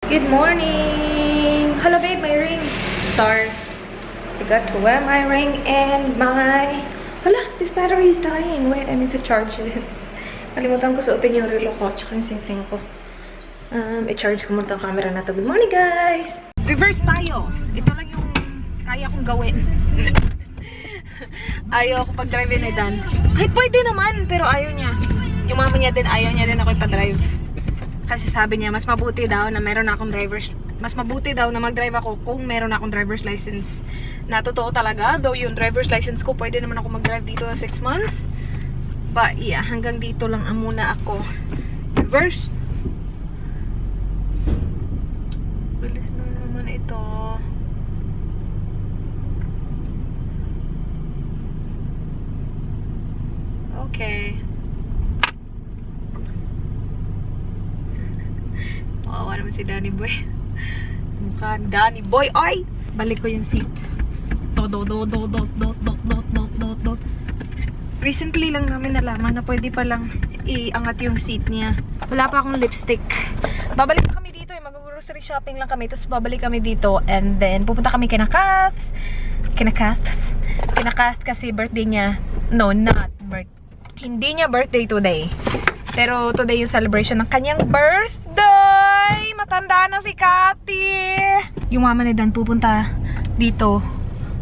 Good morning! Hello babe, my ring. Sorry. Forgot to wear my ring and my... Hala, this battery is dying. Wait, I need to charge it. Kalimutan ko suotin yung relo ko tsaka yung sing-sing ko. I-charge ko muna ang camera na to. Good morning guys! Reverse tayo. Ito lang yung kaya kong gawin. Ayaw ko pag-drive ni Dan. Ay, pwede naman, pero ayaw niya. Yung mama niya din, ayaw niya din ako ipa-drive. Kasi sabi niya, mas mabuti daw na meron akong mas mabuti daw na mag-drive ako kung meron akong driver's license. Na totoo talaga, though yung driver's license ko, pwede naman ako mag-drive dito na 6 months. But yeah, hanggang dito lang muna ako. Reverse. Bilis na naman ito. Okay. Wawa naman si Danny Boy. Mukha ni Danny Boy. Ay! Balik ko yung seat. Recently lang namin nalaman na pwede palang iangat yung seat niya. Wala pa akong lipstick. Babalik pa kami dito. Mag-grocery shopping lang kami. Tapos babalik kami dito. And then pupunta kami kina Kath. Kina Kath kasi birthday niya. No, not birthday. Hindi niya birthday today. Pero today yung celebration ng kanyang birthday! Matanda na si Cathy! Yung mama ni Dan pupunta dito.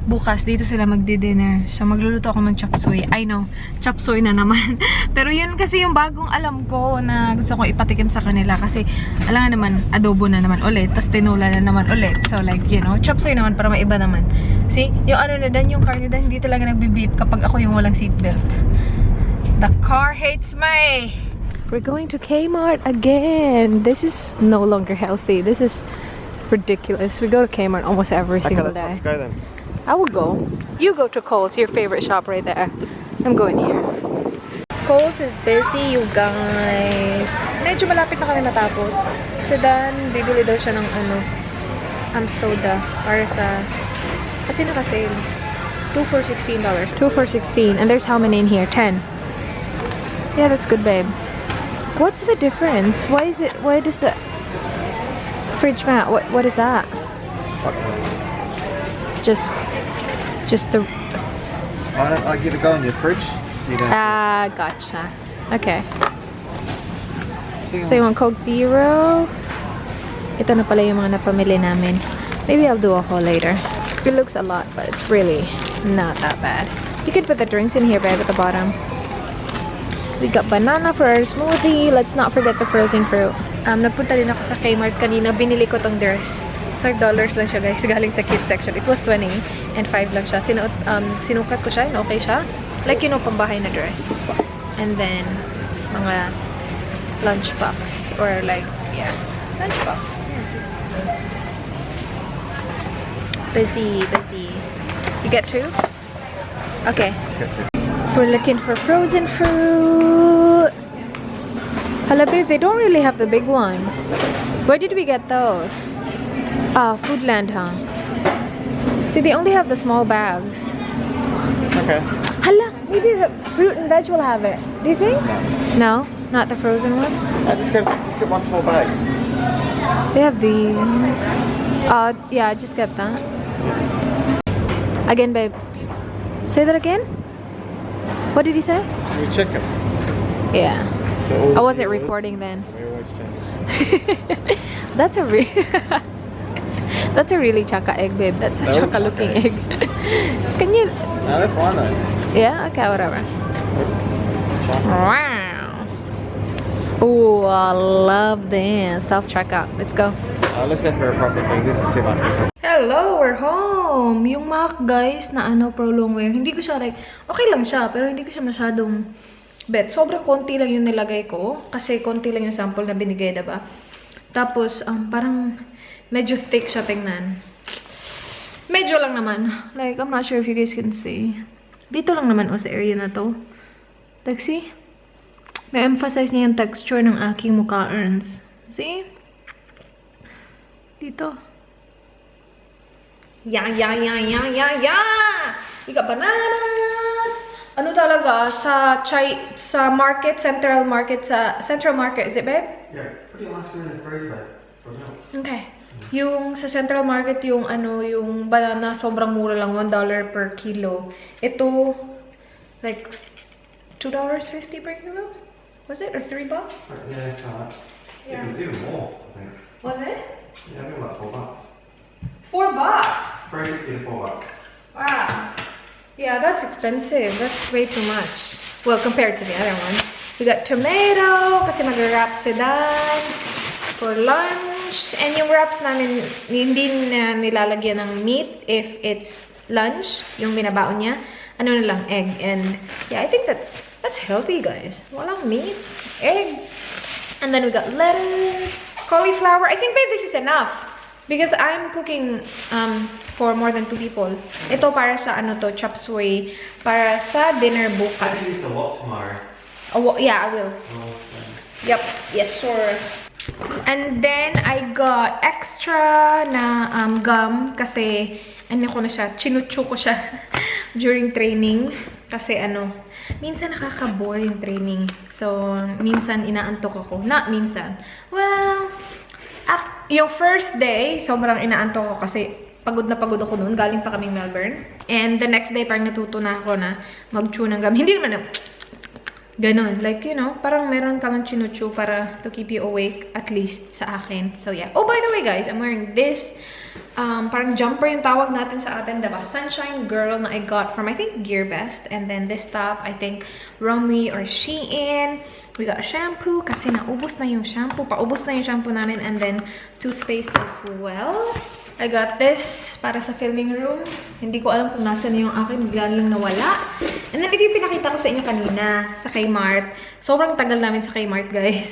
Bukas, dito sila magdi-dinner. So magluluto ako ng chop suey. I know, chop suey na naman. Pero yun kasi yung bagong alam ko na gusto ko ipatikim sa kanila. Kasi alam nga naman, adobo na naman ulit. Tapos tinola na naman ulit. So like, you know, chop suey naman para maiba naman. See, yung ano na Dan, yung car ni Dan, hindi talaga nagbi-beep kapag ako yung walang seatbelt. The car hates me! We're going to Kmart again. This is no longer healthy. This is ridiculous. We go to Kmart almost every single day. Let's go then. I will go. You go to Kohl's, your favorite shop right there. I'm going here. Kohl's is busy, you guys. Medyo malapit na kami matapos. Si Dan, bibili daw siya ng soda. Para sa... Kasi naka-sale. 2 for $16. 2 for $16. And there's how many in here? 10. Yeah, that's good, babe. What's the difference? Why does the fridge mat, what is that? Just the... I'll give it a go in your fridge. Gotcha. Okay. So you want Coke Zero? Ito na pala yung mga napamili namin. Maybe I'll do a haul later. It looks a lot, but it's really not that bad. You could put the drinks in here, babe, at the bottom. We got banana for our smoothie. Let's not forget the frozen fruit. Nagpunta din ako sa Kmart kanina. Binili ko tong dress. $5 lang siya, guys. Galing sa kids section. It was 20 and 5 lang siya. Sinukat ko siya and okay siya. Like, you know, pambahay na dress. And then, mga lunchbox. Or like, yeah, lunchbox. Busy. You get 2? Okay. We're looking for frozen fruit. Hala babe, they don't really have the big ones. Where did we get those? Foodland, huh? See, they only have the small bags. Okay. Hala, maybe the fruit and veg will have it. Do you think? No? Not the frozen ones? Just get one small bag. They have these. Yeah, just get that. Again, babe. Say that again? What did he say? So we chicken. Yeah. So I wasn't recording then. We always check. That's a really chaka egg, babe. That's a chaka looking egg. Can you? No, they're fine though. Yeah. Okay. Whatever. Wow. Oh, I love this self checkout. Let's go. Let's go for a proper thing. This is too much for some. Hello, we're home! Yung MAC, guys, na pro long wear, hindi ko siya like, okay lang siya, pero hindi ko siya masyadong bet. Sobrang konti lang yung nilagay ko, kasi konti lang yung sample na binigay, diba? Tapos, parang medyo thick siya tingnan. Medyo lang naman. Like, I'm not sure if you guys can see. Dito lang naman sa area na to. Like, see? Na-emphasize niya yung texture ng aking mukha earns. See? Dito. Yeah! You got bananas! Ano talaga? Sa market, Central Market, is it, babe? Yeah, put your ice cream in the freezer. Okay. Yung sa Central Market, yung ano, yung banana, sobrang mura lang, $1 per kilo. Ito, like, $2.50 per kilo? Was it? Or $3? Yeah, Yeah. it was even more, I think. Was it? Yeah, I think like $4. $4? $3.50 to $4. Wow. Yeah, that's expensive. That's way too much. Well, compared to the other one. We got tomato, kasi mag-wrap si Dan for lunch. And yung wraps namin, hindi na nilalagyan ng meat if it's lunch, yung binabaon niya. Ano na lang, egg. And yeah, I think that's healthy, guys. Walang meat, egg. And then we got lettuce, cauliflower. I think, babe, this is enough. Because I'm cooking for more than 2 people. Ito para sa ano to, chop suey. Para sa dinner I bukas. think it's a lot tomorrow. Oh, yeah, I will. Oh, okay. Yep. Yes, sure. And then, I got extra na gum. Kasi, ano ko na siya, chinuchu ko siya during training. Kasi ano, minsan nakaka-bore yung training. So, minsan inaantok ako. Not minsan. Well, yung first day, sobrang inaantok ko kasi pagod na pagod ako noon. Galing pa kaming Melbourne. And the next day, parang natuto na ako na mag-chew ng gum. Hindi naman na ganon. Like, you know, parang meron ka lang chinuchu para to keep you awake, at least sa akin. So, yeah. Oh, by the way, guys, I'm wearing this. Parang jumper yung tawag natin sa atin, diba? Sunshine Girl na I got from, I think, Gear Best. And then this top, I think, Romy or Shein. We got shampoo kasi naubos na yung shampoo. Paubos na yung shampoo namin. And then, toothpaste as well. I got this para sa filming room. Hindi ko alam kung nasa na yung akin. Bigla lang nawala. And then, ito yung pinakita ko sa inyo kanina sa Kmart. Sobrang tagal namin sa Kmart, guys.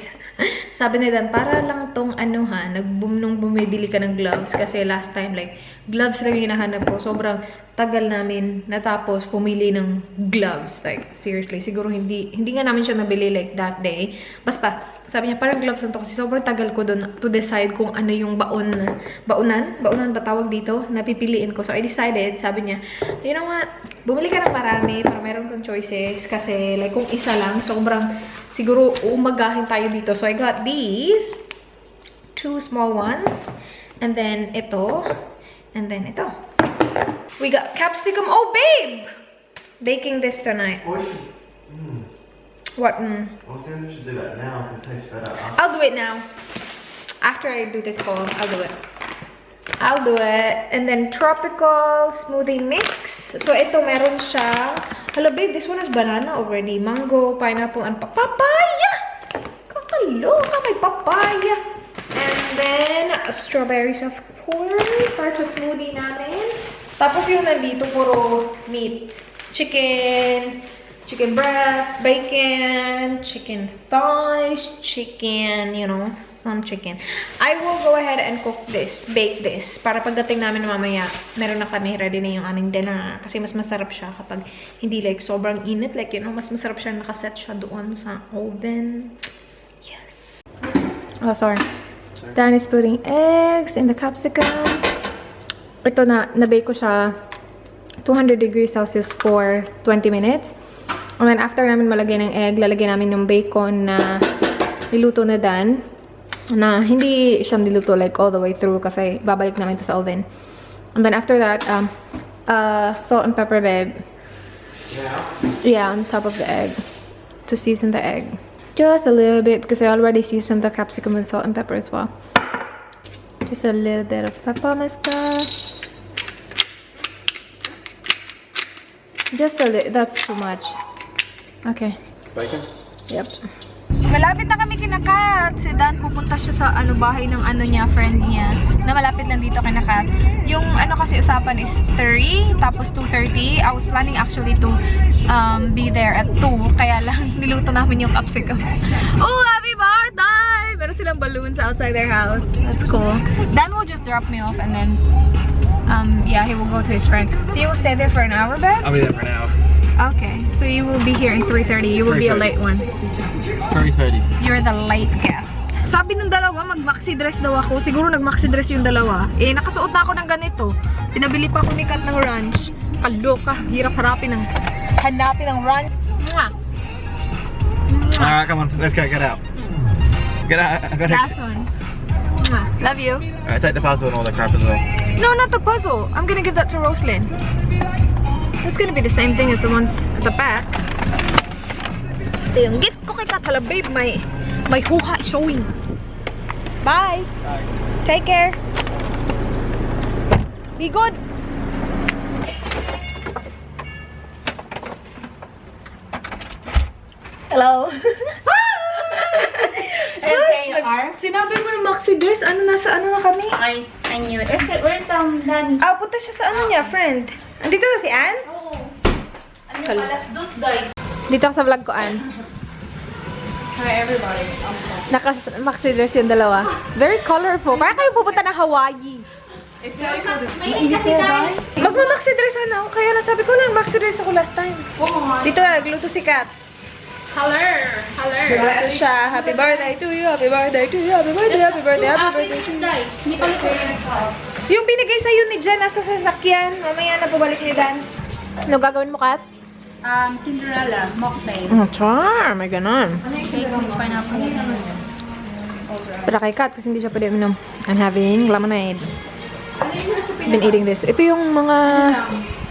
Sabi ni Dan, para lang tong ano ha, nung bumibili ka ng gloves. Kasi last time, like, gloves lang yung hinahanap ko. Sobrang tagal namin natapos pumili ng gloves. Like, seriously, siguro hindi nga namin siya nabili like that day. Basta, sabi niya, parang gloves lang to kasi sobrang tagal ko dun to decide kung ano yung baunan ba tawag dito, napipiliin ko. So, I decided, sabi niya, you know what, bumili ka ng marami para meron kang choices. Kasi, like, kung isa lang, sobrang siguro umagahin tayo dito. So, I got these 2 small ones. And then, ito. And then, ito. We got capsicum. Oh, babe! Baking this tonight. Or we should, What? I was saying we should do that now because it tastes better. I'll do it now. After I do this haul, I'll do it. I'll do it. And then, tropical smoothie mix. So, ito, meron siya. Hello, babe, this one has banana already. Mango, pineapple, and papaya! Kakaloka, may papaya. And then, strawberries, of course. Para sa smoothie namin. Tapos yung nandito, puro meat. Chicken breast, bacon, chicken thighs, chicken, you know, some chicken. I will go ahead and cook this, bake this. Para pagdating namin mamaya, meron na kami, ready na yung aming dinner. Kasi mas masarap siya kapag hindi like sobrang init. Like, you know, mas masarap siya nakaset siya doon sa oven. Yes. Oh, sorry. Dan is putting eggs in the capsicum. Ito na-bake ko siya 200 degrees Celsius for 20 minutes. And then after namin malagay ng egg, lalagay namin yung bacon na niluto na Dan. Na hindi siya niluto like all the way through kasi babalik namin ito sa oven. And then after that, salt and pepper, babe. Yeah, on top of the egg. To season the egg. Just a little bit because I already seasoned the capsicum with salt and pepper as well. Just a little bit of pepper, mister. Just a little, that's too much. Okay. Bacon? Yep. Malapit na kami kinakat. Si Dan, pupunta siya sa bahay ng niya, friend niya. Na malapit lang dito kinakat. Yung kasi usapan is 3, tapos 2:30. I was planning actually to be there at 2. Kaya lang, niluto namin yung capsicum. Oh, happy birthday! Meron silang balloons outside their house. That's cool. Dan will just drop me off and then, yeah, he will go to his friend. So you will stay there for an hour, babe? I'll be there for an hour. Okay, so you will be here in 3:30. You will be a late one. 3:30. You're the late guest. Sabi nung dalawa, mag-maxi dress daw ako. Siguro nag-maxi dress yung dalawa. Eh, nakasuot na ako ng ganito. Pinabili pa ako ni Kat ng ranch. Kaloka, hirap hanapin ng ranch. Mwah! Alright, come on, let's go, get out. Get out. I got Last one. Love you. Alright, take the puzzle and all the crap as well. No, not the puzzle. I'm gonna give that to Roslyn. It's gonna be the same thing as the ones at the back. Ito yung gift ko kay Kat. Hala, babe, may huha showing. Bye. Bye. Take care. Be good. Hello. MKR? Sinabi mo ng Maxi Dress, nasa ano na kami? I knew it. Where's Danny? Punta siya sa ano niya, friend. Andito na si Ann? Oo. Ano Hello. alas dos, day? Dito ako sa vlog ko, Ann. Hi, everybody. Naka-maxi dress yung dalawa. Very colorful. Parang kayo pupunta ng Hawaii. May kasi tayo. Magma-maxi dress ako. Kaya nasabi ko lang, maxi dress ako last time. Oo nga. Dito, nagluto si Kat. Color. Nagluto siya. Happy birthday to you. Happy birthday to you. Happy birthday, happy birthday, happy birthday to you. Hindi pa lutuin. Yung binigay sa'yo ni Jen, nasa sasakyan. Mamaya na pabalik ni Dan. Ano gagawin mo, Kat? Cinderella, mocktail. Char! May ganon. Shake with pineapple. Para kay Kat, kasi hindi siya pwede uminom. I'm having lemonade. Been eating this. Ito yung mga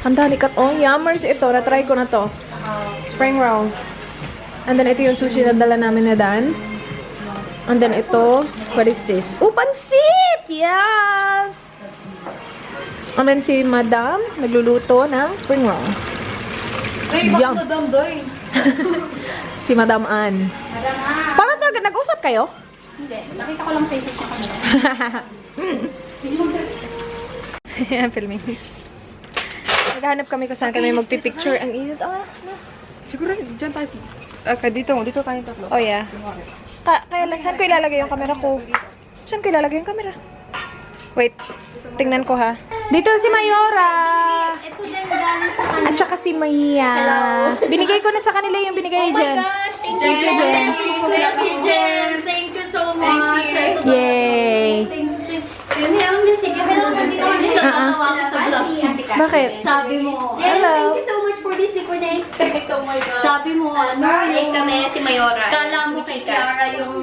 handa ni Kat. Oh, yummers ito. Na-try ko na to. Spring roll. And then ito yung sushi na dala namin na Dan. And then ito, what is this? Oh, pansit! Yes! And then si Madam, nagluluto ng spring roll. Yum. Madam Doy. Si Madam Ann. Madam ha. Parang nag-usap kayo? Hindi. Nakita ko lang Facebook sa kanila. Yan, filming. Naghahanap kami kung saan kami magpipicture. Ang init. Siguro dyan tayo. Dito tayo tatlo. Oh, yeah. Kaya lang, saan ko ilalagay yung camera ko? Saan ko ilalagay yung camera? Wait, tingnan ko ha. Dito si Mayora! Ito din galing sa kanila. At saka si Maya. Binigay ko na sa kanila yung binigay ni Jen. Gosh, thank you, Thank you, Jen. Thank you, Jen. Thank you so much. Yay! Thank you. Yun yung sige, hello, nandito kami. Nakatawa ko sa vlog. Bakit? Sabi mo, Hello. thank you so much for this. Di ko na-expect. Oh my God. Sabi mo, late kami si Mayora. Kala mo kay Kiara yung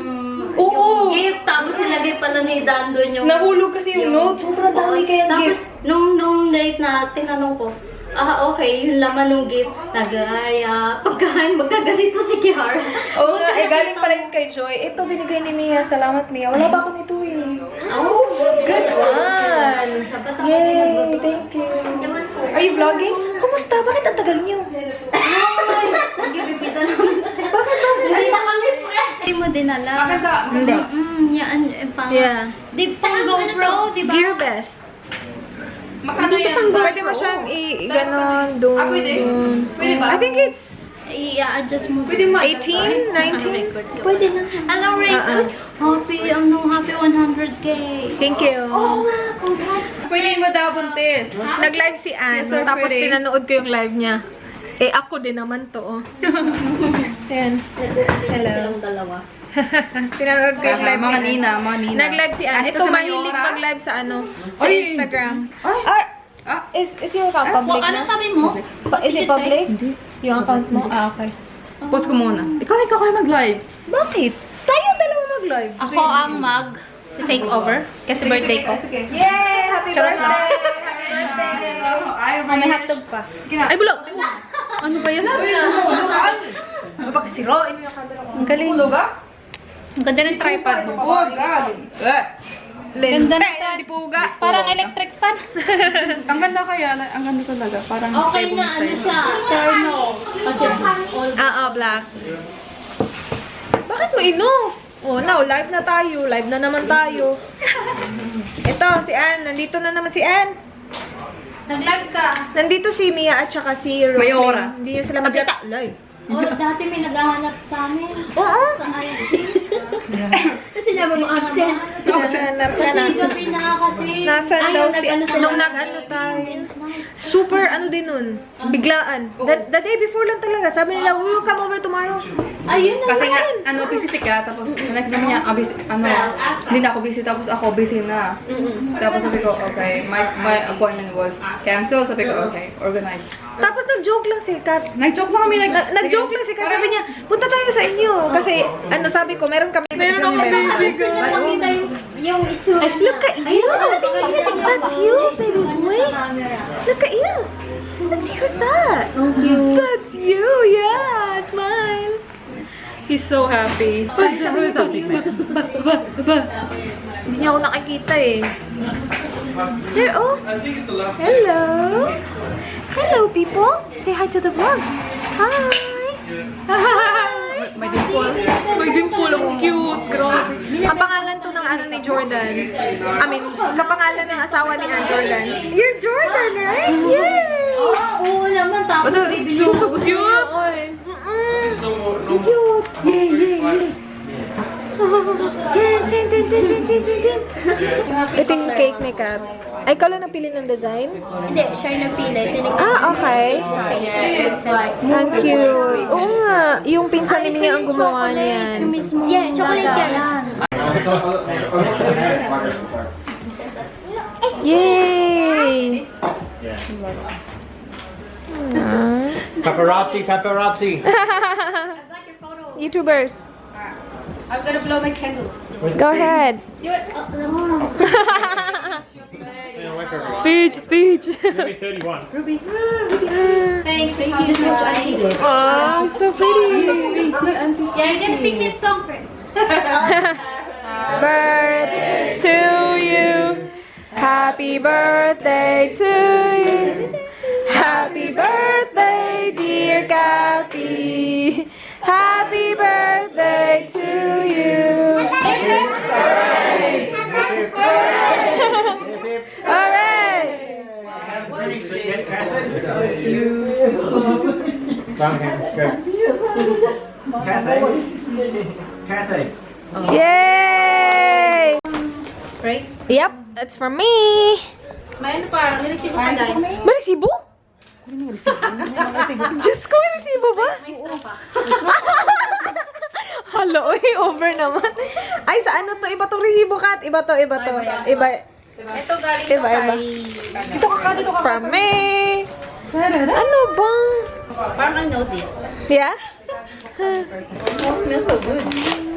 gift. Tapos silagay pala ni Dan doon yung... Nahulog kasi yung note. Sobrang dami kaya Tapos, nung late na, tinanong ko, okay, yung laman ng gift, nagaya, pagkain, magkaganito si Kiara. Oo nga, galing pala yun kay Joy. Ito, binigay ni Mia. Salamat, Mia. Wala ba ako nito eh. Oh, Good one! Yay! Thank you. Are you vlogging? Kumusta? Bakit ang tagal niyo? Nagibibita naman siya. Bakit ba? Hindi na kami fresh. Hindi mo dinala. Hindi. Yan, pang... Yeah. Di, pang GoPro, di ba? Gear best. Makano yan? Pwede mo siyang i-ganon doon. Pwede? Pwede ba? I think it's I-adjust mo. Pwede mo. 18, 19. Pwede na. Hello, Rachel. Happy 100K. Thank you. Oo nga, congrats. Pwede mo daw buntis. Nag-live si Ann, Yes, sir, tapos pwede. pinanood ko yung live niya. Ako din naman to, oh. Ayan. Nag-ulit Hello. silang dalawa. Pinanood ko yung live Mga ni Ann. nina. Nag-live si Ann. Ito Ito si mahilig Mayora. mag-live sa sa Ay. Instagram. Ay. Is your account public Ano na? sabi mo? Is it public? Yung account mo? Okay. Post ko muna. Ikaw kayo mag-live. Bakit? Tayo dalawa mag-live. Ako ang mag-take over. Kasi birthday ko. Sige. Yay! Happy Charot birthday! lang. Happy birthday! Ay, May hotdog pa. Sige na. Ay, bulok! Ano ba yan? Ano ba kasi ro? Yung camera ko. Ang galing. Hulog ah? Ang ganda ng tripod mo. Huwag ah. Ganda ng hindi puga. Parang electric fan. Ang ganda kaya. Ang ganda talaga. Parang Okay na ano siya. Terno. Kasi all Black. Bakit mo ino? Oh, now, live na tayo. Live na naman tayo. Ito, si Ann. Nandito na naman si Ann. nag-live ka. Nandito si Mia at saka si Roslyn. Mayora. Hindi nyo sila magkita. Live. Dati may naghahanap sa amin. Oo. Sa IG. Kasi naman mo absent. Nahanap ka Kasi na. gabi na kasi. Nasaan Ay, daw yung si nag-ano sila. nung nag-ano tayo. Super ano din nun. Biglaan. The day before lang talaga. Sabi nila, we will come over tomorrow. Ayun na. Kasi nga, busy si Kat, tapos next naman niya, hindi na ako busy, tapos ako busy na. Tapos sabi ko, okay, my appointment was canceled, sabi ko, okay, organize. Tapos nag-joke lang si Kat. Nag-joke lang kami, Nag-joke lang si Kat. Sabi niya, punta tayo sa inyo. Kasi, sabi ko, meron kami. Gusto niyo makita yung Yung itsura. Look at you! That's you, baby boy! Look at you! Let's see who's that! That's you! Yeah! Smile! He's so happy. Who's happy? Hindi niya ako nakikita eh. Here, oh! Hello! Hello, people! Say hi to the vlog! Hi! Hi! May dimple. May dimple. Ang cute. Grabe. Ang pangalan to ng ano ni Jordan. I mean, kapangalan ng asawa ni Ann Jordan. You're Jordan, right? Yay! Oo naman, tapos bibili So mo. cute! Cute! Yay, yay, yay! Ito yung cake ni Kat. Ay, ikaw lang napili ng design? Hindi, siya yung nagpili. Tinignan Ah, okay. kay siya yung nag-send. Ang cute. Oo nga. Yung pinsan ni Mia ang gumawa niyan. Yung mismo. Yeah, chocolate yan. Yay! Paparazzi, paparazzi. YouTubers. I'm gonna blow my candle. Go ahead. Speech, speech. Maybe 31. Thanks, thank you so much. Oh, so pretty. Yeah, you're gonna sing me a song first. Birthday to you. Happy birthday to you. Happy birthday, dear Cathy. Happy birthday to you. Alright. Cathy. Yay! Grace? Yep, that's for me. May ano pa, may resibo ka dahil. May resibo? Diyos ko, may resibo ba? May straw pa. Hello, over naman. Ay, sa ano to? Iba tong resibo, Kat. Iba to, iba to. Iba. Ito galing Iba, to iba. kay... It's from me. Ano ba? Parang I know this. Yeah? Oh, smells so good.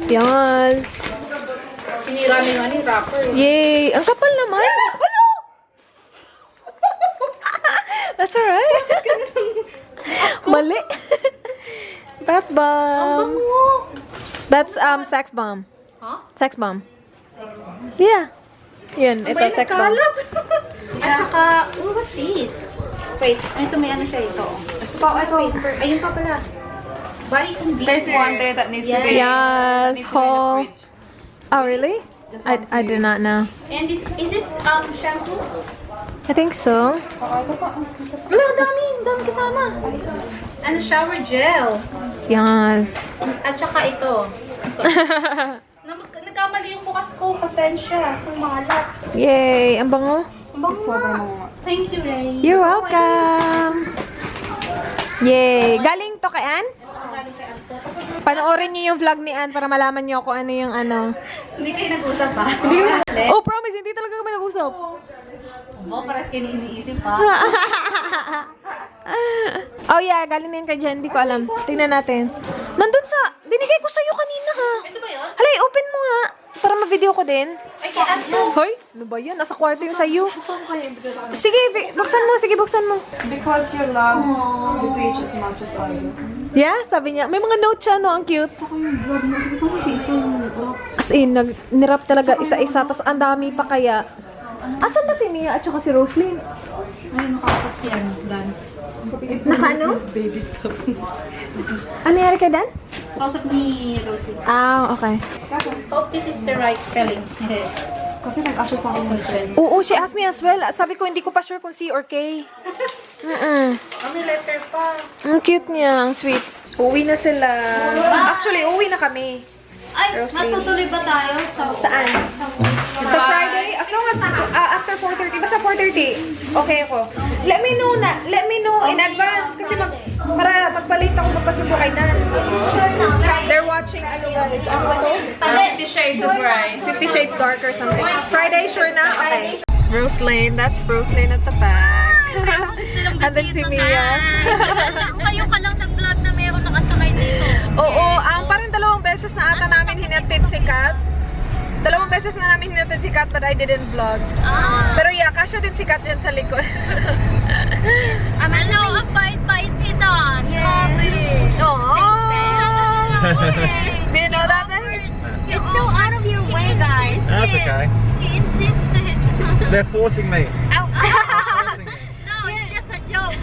Yes. Sinira niyo yung ano yung wrapper. Yay! Ang kapal naman. Hello! That's alright. Mali. Bath bomb. That's sex bomb. Huh? Sex bomb. Yeah. Yun, ito sex bomb. At saka, what's this? Wait, ito may ano siya ito. Ito. Ayun pa pala. Bali kung this There's one one. there that needs to Yeah. be. Yes, needs to be in the whole. fridge. Oh, really? I do not know. And this, is this shampoo? I think so. Wala, dami kasama. Ano, shower gel. Yes. At saka ito. Nagkamali yung bukas ko, pasensya. Kung malat. Yay! Ang bango. Thank you, Ray. You're welcome. Yay! Galing to kay Ann? Galing kay Anto. Panoorin niyo yung vlog ni Ann para malaman niyo kung ano yung ano. Hindi kayo nag-usap pa? Oh, promise, hindi talaga kami nag-usap. Paras kayo iniisip pa. Oh yeah, galing na yun kay Jen. Hindi ko alam. Tingnan natin. Nandun sa, binigay ko sa'yo kanina ha. Ito ba yun? Halay, open mo nga. Para ma-video ko din. Ay, kay Anto. Hoy, ano ba yan? Nasa kwarto yung sa'yo. Sige, buksan mo. Sige, buksan mo. Because you love the page as much as I do. Yeah, sabi niya. May mga notes siya, no? Ang cute. As in, nirap talaga isa-isa. Tapos ang dami pa kaya. Asan ba si Mia at saka si Roslyn? Ay, nakakapot si Dan. Naka ano? Baby stuff. Ano nangyari kay Dan? Kausap ni Rosie. Ah, okay. Hope this is the right spelling. Kasi nag-assure sa akin sa Oo, she asked me as well. Sabi ko, hindi ko pa sure kung C or K. May letter pa. Ang cute niya. Ang sweet. Uwi na sila. Actually, uwi na kami. Ay, matutuloy ba tayo sa... Saan? Sa Friday? As long as after 4:30. Basta 4:30. Okay ako. Let me know in advance. Kasi para magpalit ako magpasundo kay Nan. They're watching, ano guys? Ano to? 50 Shades of Grey. 50 Shades Dark or something. Friday, sure na? Okay. Roslyn. That's Roslyn at the back. Andun si Mia. Kayo ka lang nag-vlog na mayroong nakasakay dito. Oo, parang 2 beses na ata namin hinatid si Kat. Dalawang beses na namin hinatid si Kat, but I didn't vlog. Pero yeah, kasya din si Kat dyan sa likod. Ano, ang bait-bait ni Don. Grabe. Do you know that? It's so out of your way, guys. That's okay. He insisted. They're forcing me. Ow. Forcing me. No, it's just a joke.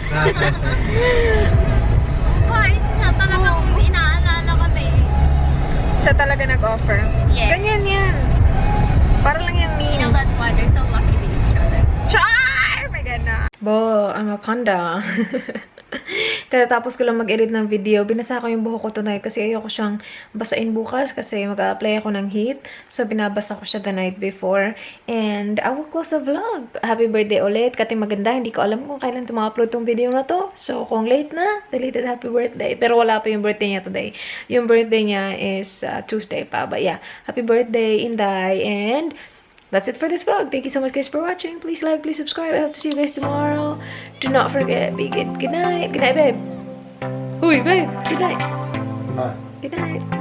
Bait na talagang inaalala kami. Siya talaga nag-offer. Yeah. Ganyan yan. Para lang yung You mean. know, that's why they're so lucky with each other. Char! My ganda. Bo, I'm a panda. Katapos ko lang mag-edit ng video, binasa ko yung buhok ko tonight kasi ayoko siyang basain bukas kasi mag-a-apply ako ng heat. So, binabasa ko siya the night before. And I will close the vlog. Happy birthday ulit. Kati maganda, hindi ko alam kung kailan ma-upload tong video na to. So, kung late na, deleted happy birthday. Pero wala pa yung birthday niya today. Yung birthday niya is Tuesday pa. But yeah, happy birthday, Inday. And that's it for this vlog. Thank you so much guys for watching. Please like, please subscribe. I hope to see you guys tomorrow. Do not forget, be good. Good night. Good night, babe. Uy, babe. Good night. Bye. Good night.